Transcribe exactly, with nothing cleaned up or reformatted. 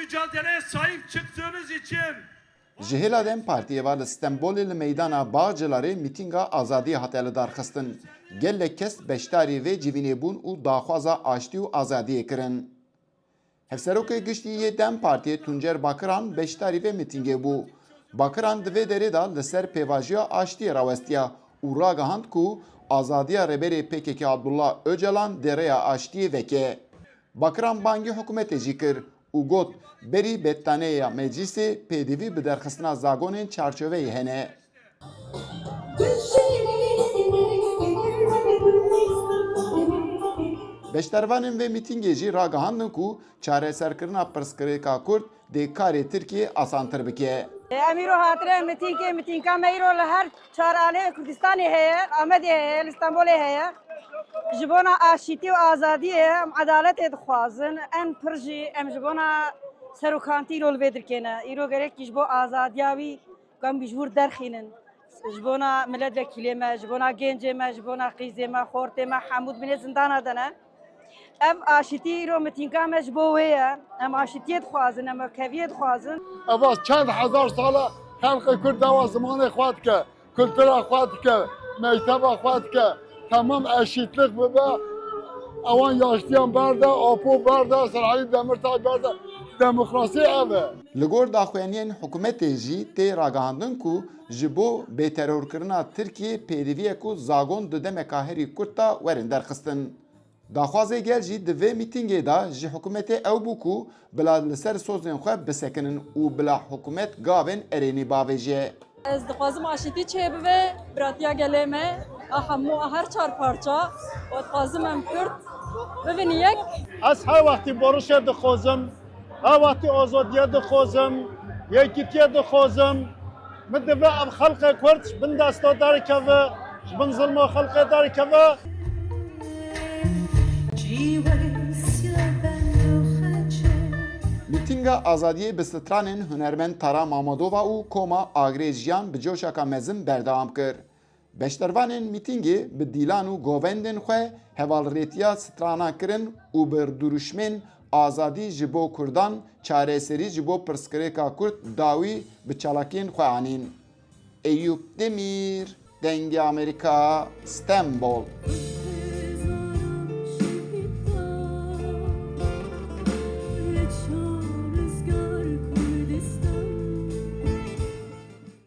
Mücadeleye sahip çıktığınız için Ji hêla DEM Partiyê ve li Stenbolê li meydana Bağcılarê mîtînga azadiyê hate lidarxistin. Gelek kes beşdarî vê civînê bûn û daxwaza aştî û azadiyê kirin. Hevserokê Giştî yê DEM Partiyê Tuncer Bakiran beşdarî vê mîtîngê bû. Bakiran di vê derê de li ser pêvajoya aştiyê rawestiya û ragihand ku azadiya Rêberê PKK Abdullah Ocalan dê rêya aştiyê veke. Bakiran bangî hikûmetê jî kir û got, berî betlaneya meclîsê pêdivî bi derxistina zagonên çarçoveyê hene. Beşdarvanên vê mîtîngê jî ragihandin ku çareserkirina pirsgirêka Kurd dê karê Tirkiyê asantir bike. Em îro hatine mitînkê, mitînka me îro li her çar alê Kurdistanê heye, Amedê heye, li Stenbolê heye. Ji bona aşîtî û azadiyê em edaletê dixwazin. En pir jî em ji bona serokantî îro li vê dirkê ne. Îro gerekî ji bo azadiya wî ku em ji wir derxînin. Ji bona milletvekîlê me, ji bona gencê me, ji bona qîzê me, xortê me, hemû di binê zindana de ne. Ev aşîtî îro mitînka me ji bo wê ye. Em aşîtiyê dixwazin, em wekeviyê dixwazin. Eva çend hezar sal e xelqê Kurd dewa zimanê xwe dike, kultura xwe dike, mekteba xwe dike. Temam eşîtlik bibe. Ewan yaştiyan berde, Apo berde, Serhayî Demirtaş berde. Demokrasî ev e. Li gor daxuyaniyên hikûmetê jî tê ragihandin ku ji bo bêterorkirina Tirkiyê pêdivî ye ku zagon di demeka herî kurt de werin derxistin. Daxwazê gel jî di vê mîtîngê de ji hikûmetê ew bû ku bila li ser sozên xwe bisekinin û bila hikûmet gavên erênî bavêje. Ez dixwazim aşîtî çêbibe, biratiya gelê me, a hemû a her çar parça û dixwazim em Kurd bibin yek. Ez her wextî barişê dixwazim, her wextî azadiye dixwazim, yekîtiye dixwazim. Min divê ev xelqê Kurd ji bin desta derkeve, ji bin zilma xelqê derkeve. Mîtînga Azadiyê bi stranên hunermend Tara Mamodova û Koma Agirê Jiyan bi coşeka mezin berdewam kir. Beşdarvanên mîtîngê bi dîlan û govendên xwe hevalrêtiya strana kirin û bi dirûşmên azadî ji bo Kurdan, çareserî ji bo pirsgirêka Kurd dawî bi çalakiyên xwe anîn. Eyûp Demîr, Dengê Amerîka, Stenbol.